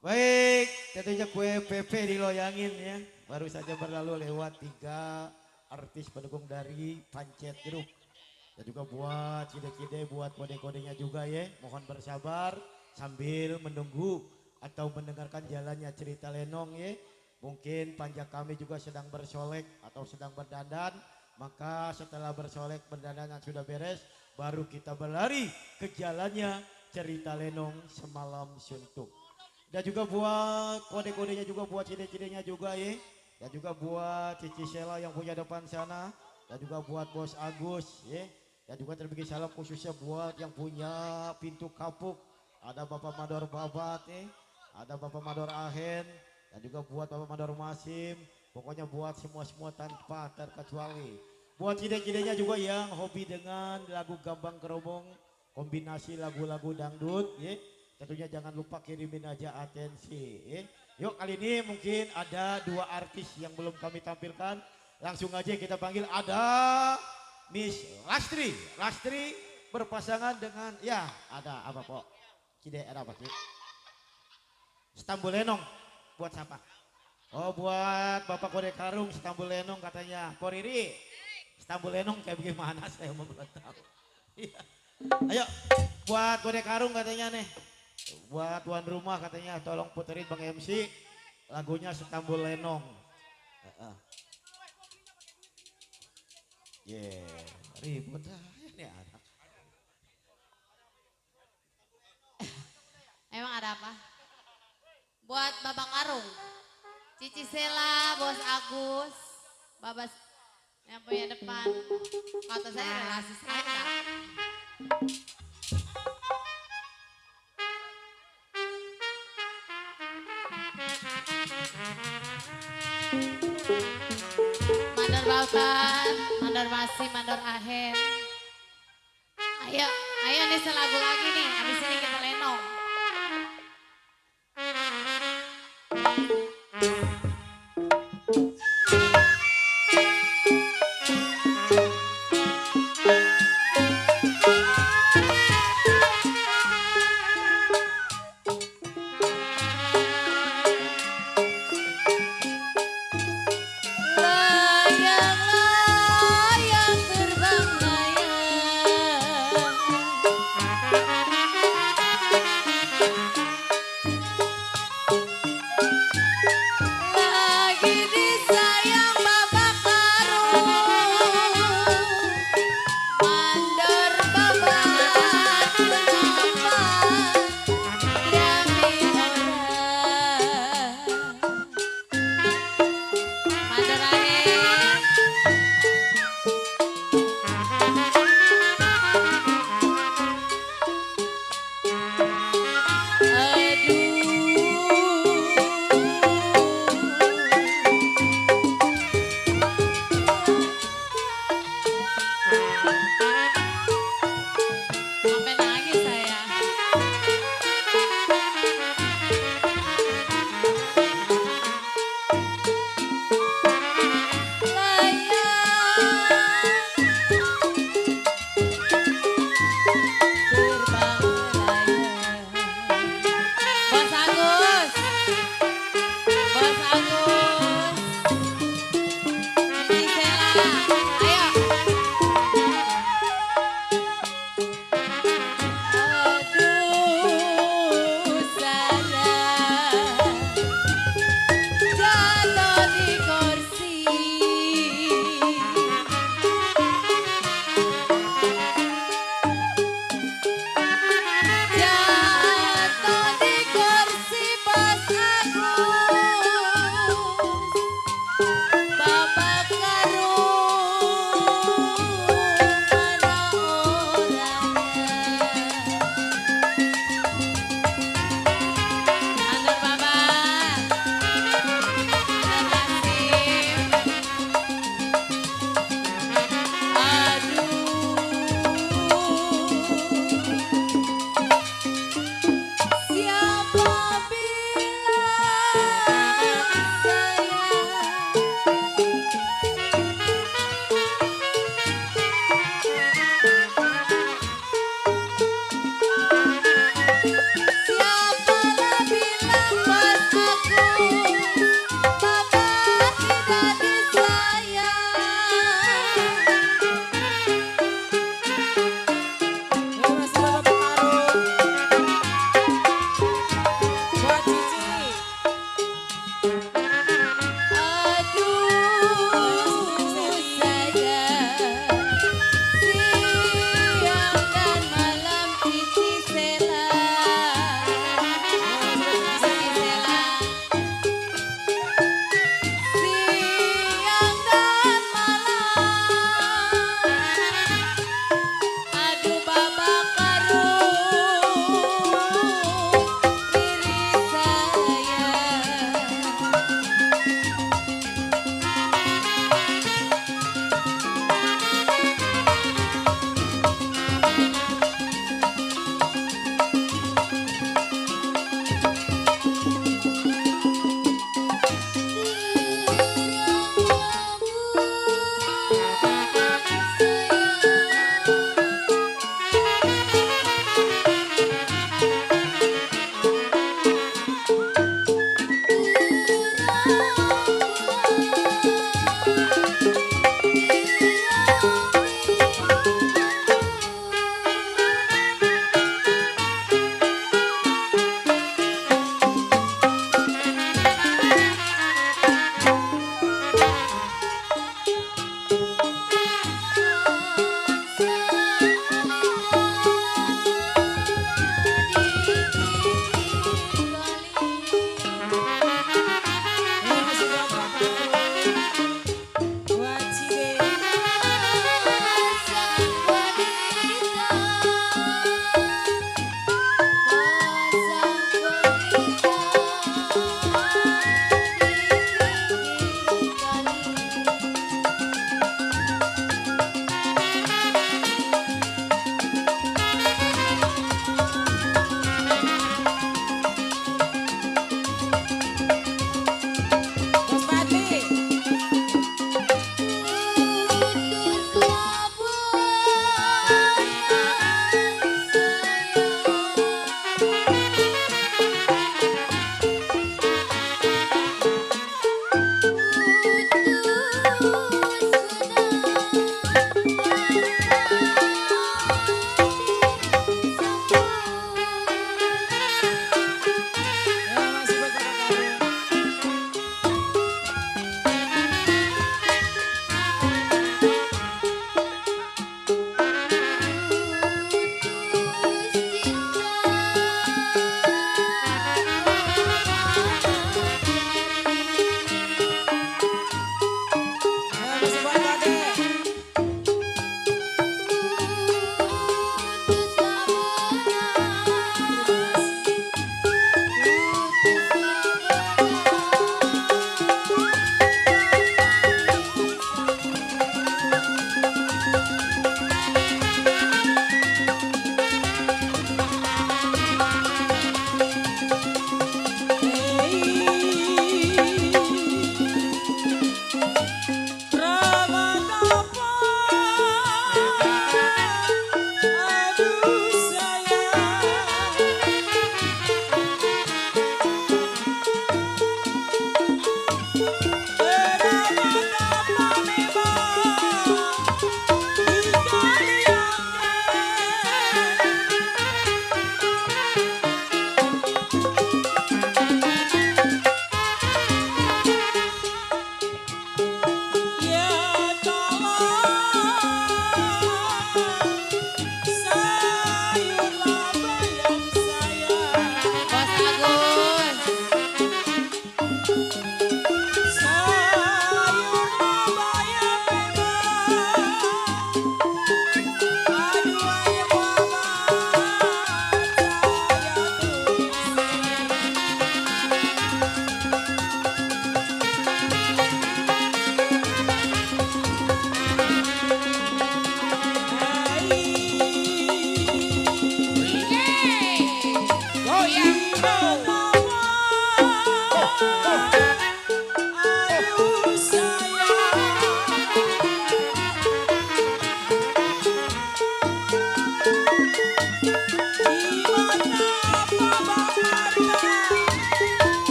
Baik, tentunya kue PP diloyangin ya. Baru saja berlalu lewat 3 artis pendukung dari Pancet Group. Dan juga buat cide-cide, buat kode-kodenya juga ya. Mohon bersabar sambil menunggu atau mendengarkan jalannya cerita Lenong ya. Mungkin panjang kami juga sedang bersolek atau sedang berdandan. Maka setelah bersolek berdandan yang sudah beres, baru kita berlari ke jalannya cerita Lenong semalam suntuk. Dan juga buat kode-kodenya juga buat cide-cidenya juga ya. Dan juga buat Cici Sela yang punya depan sana. Dan juga buat Bos Agus ya. Dan juga terbikin salam khususnya buat yang punya pintu kapuk. Ada Bapak Mador Babat nih. Ada Bapak Mador Ahen. Dan juga buat Bapak Mador Masim. Pokoknya buat semua-semua tanpa terkecuali. Buat cide-cidenya juga yang hobi dengan lagu Gambang Keromong. Kombinasi lagu-lagu dangdut ya. Tentunya jangan lupa kirimin aja atensi. Yuk kali ini mungkin ada 2 artis yang belum kami tampilkan. Langsung aja kita panggil ada Miss Lastri. Lastri berpasangan dengan ya ada apa kok? Cide ada apa sih? Stambul Lenong. Buat siapa? Oh buat Bapak Kode Karung Stambul Lenong katanya. Poriri. Stambul Lenong kayak bagaimana saya mau tahu. Iya. Ayo buat Kode Karung katanya nih. Buat tuan rumah katanya tolong puterin Bang MC lagunya Stambul Lenong. Ribut ini anak. Emang ada apa? Buat Bapak Karung, Cici Sela, Bos Agus, Babas yang punya depan. Kata saya relasi saya. Mandor Babat, Mandor Masi, Mandor Ahen. Ayo, ayo nih selagu lagi nih. Habis ini kita lenong. Layang-layang terbang layang.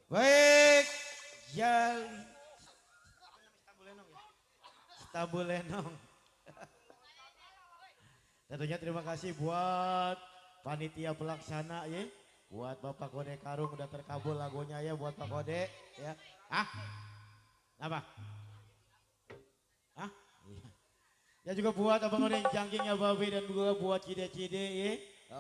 Baik, Jali. Tabulenong. Tentunya terima kasih buat panitia pelaksana ya. Buat Bapak Kode Karung udah terkabul lagunya ya buat Pak Kode ya. Ah? Apa? Ah? Iya. Ya juga buat Abang Kode Jangking ya Babi dan juga buat Cide-Cide ya.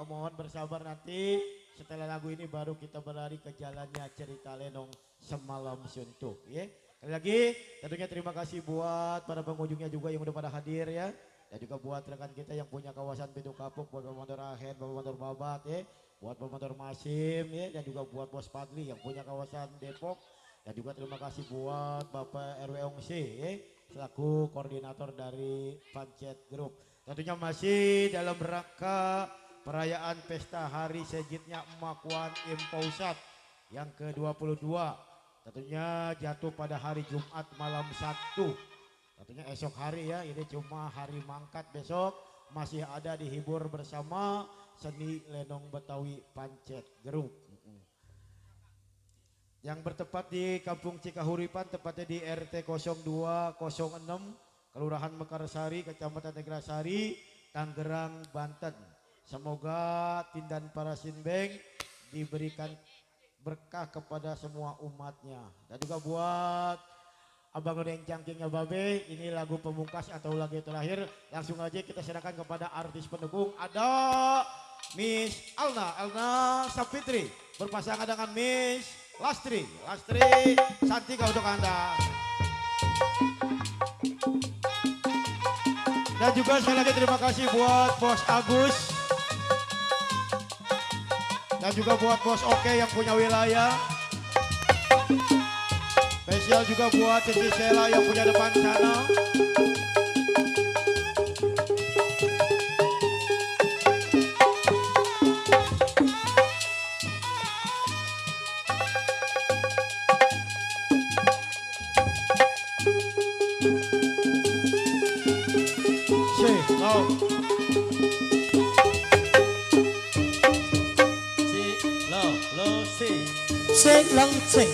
Mohon bersabar nanti setelah lagu ini baru kita berlari ke jalannya cerita Lenong semalam suntuk ya. Sekali lagi tentunya terima kasih buat para pengunjungnya juga yang udah pada hadir ya. Dan juga buat rekan kita yang punya kawasan Pintu Kapuk, buat Bapak Mandor Ahen, Bapak Mandor Babat ya. Buat Bapak Mandor Masim ya. Dan juga buat Bos Padli yang punya kawasan Depok. Dan juga terima kasih buat Bapak RW Ongsi ya. Selaku koordinator dari Pancet Group. Tentunya masih dalam rangka perayaan pesta hari sejitnya Emak Wan Impausat yang ke-22. Tentunya jatuh pada hari Jumat malam 1. Tentunya esok hari ya, ini cuma hari mangkat, besok masih ada dihibur bersama seni Lenong Betawi Pancet Group. Yang bertempat di Kampung Cikahuripan, tepatnya di RT 0206, Kelurahan Mekarsari, Kecamatan Neglasari, Tangerang, Banten. Semoga Tindan Parasinbeng diberikan berkah kepada semua umatnya. Dan juga buat Abang Nodeng Cangkingnya Babe, ini lagu pemungkas atau lagu terakhir. Langsung aja kita serahkan kepada artis pendukung. Ada Miss Alna Sapitri berpasangan dengan Miss Lastri Santika untuk Anda. Dan juga sekali lagi terima kasih buat Bos Agus. Dan juga buat Bos Oke yang punya wilayah. Spesial juga buat Cici Sela yang punya depan sana. Sing long sing.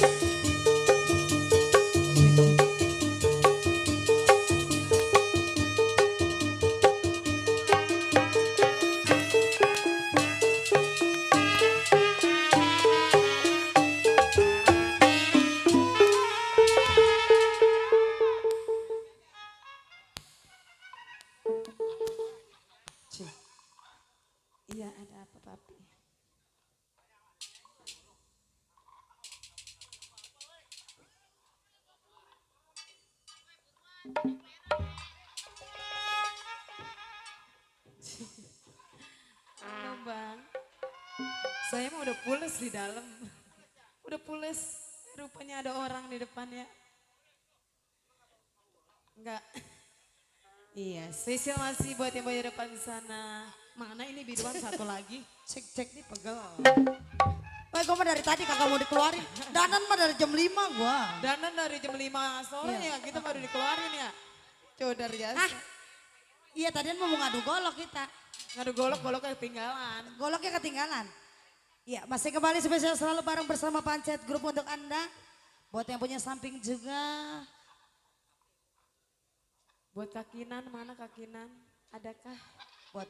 Iya, ada apa papi? Halo bang, saya mah udah pules di dalam, udah pules. Rupanya ada orang di depannya. Enggak. Iya, spesial masih buat yang banyak depan sana. Mana ini biduan satu lagi? Cek nih pegel. Wah, gue mah dari tadi kagak mau dikeluarin. Danan mah dari jam 5 gua. Danan dari jam 5 sore Iya. ya, kita baru dikeluarin ya. Codar jasa. Hah? Iya, tadian mau ngadu golok kita. Ngadu golok-goloknya ketinggalan. Goloknya ketinggalan. Iya, masih kembali spesial selalu bareng bersama Pancet Group untuk Anda. Buat yang punya samping juga. Buat kakinan, mana kakinan? Adakah? Buat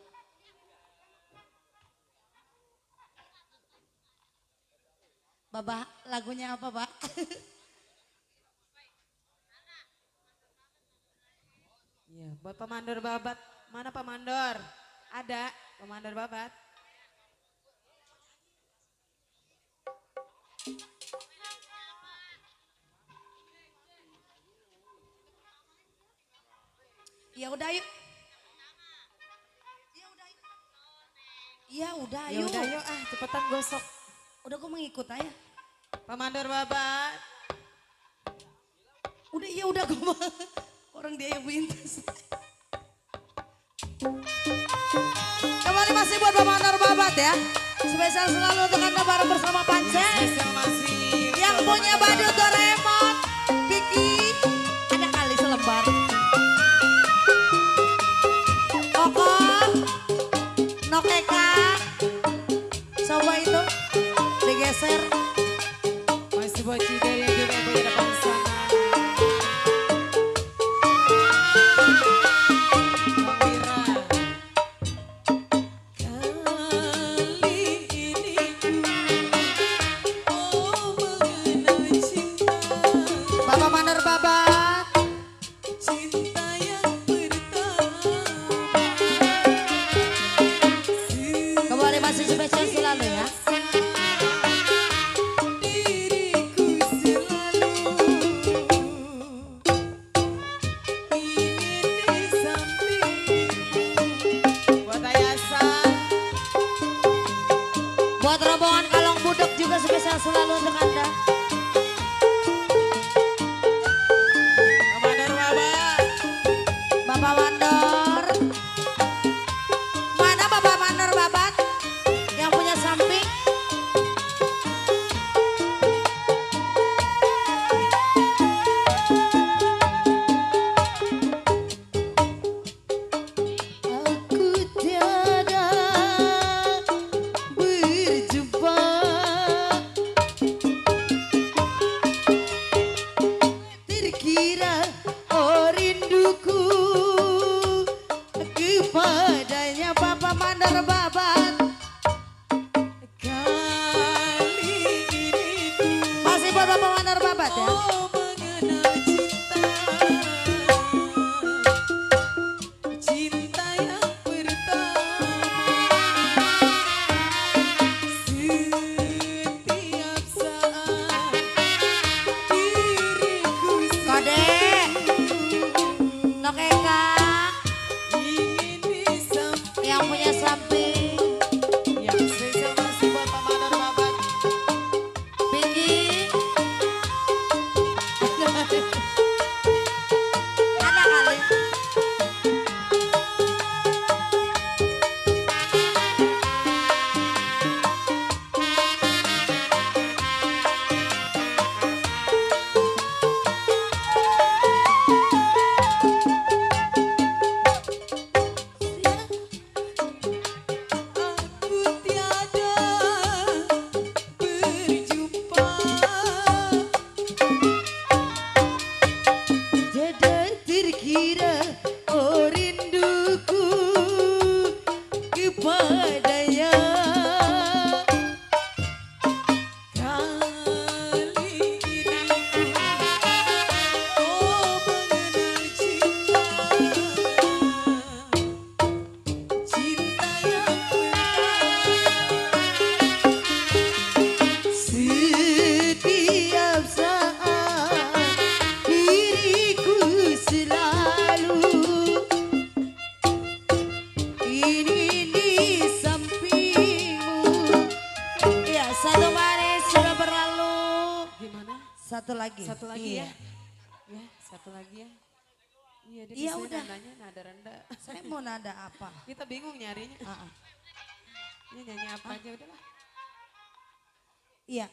Babah, lagunya apa, Pak? Iya, buat pemandor babat. Mana pemandor? Ada pemandor babat. Ya udah yuk. Ya udah Ya yuk. udah yuk cepetan gosok. Udah gue mengikut aja. Pemandor babat. Udah iya udah gue mah. Orang dia yang pintas. Kembali masih buat Pemandor Babat ya. Spesial selalu untuk Anda bareng bersama Pancet. Spesial masih. Yang punya badut Doraemon, Kiki, ada kali selembar. Koko, Nokeka, coba itu digeser. Masih buat Buat rombongan Kalong Budok juga spesial selalu untuk Anda. Bapak Mandor. Mana Bapak Mandor Babat? Yang punya samping. Aku tiada berjumpa, terkira oh rinduku kepadanya Bapak Mandor Babat. Kali ini ku Masih buat Bapak Mandor Babat ya. mengenal cinta yang pertama. Setiap saat diriku Kode Nok Eka ingin disampaikan. yang punya samping. Yang spesial masih buat Pak Mandor Babat. Pinky. Ada kali. Aku tiada berjumpa, Jeda terkira oh rinduku kepadanya. kali ini ku mengenal cinta yang pertama. Setiap saat diriku selalu ini di sampingmu. Ya satu baris sudah berlalu. Gimana? Satu lagi. Satu lagi Iya. ya? Ya, satu lagi ya. Iya, dia Iya, biasanya udah. nadanya nada rendah. Saya mau nada apa? Kita bingung nyarinya. Ah, ah. Ini nyanyi apa aja udahlah. Iya.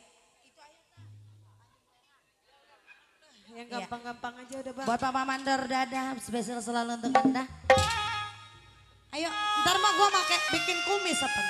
Yang gampang-gampang aja udah bang. Buat Papa Mandor dadah spesial selalu untuk Anda. Ayo, ntar mah gua pakai bikin kumis apa?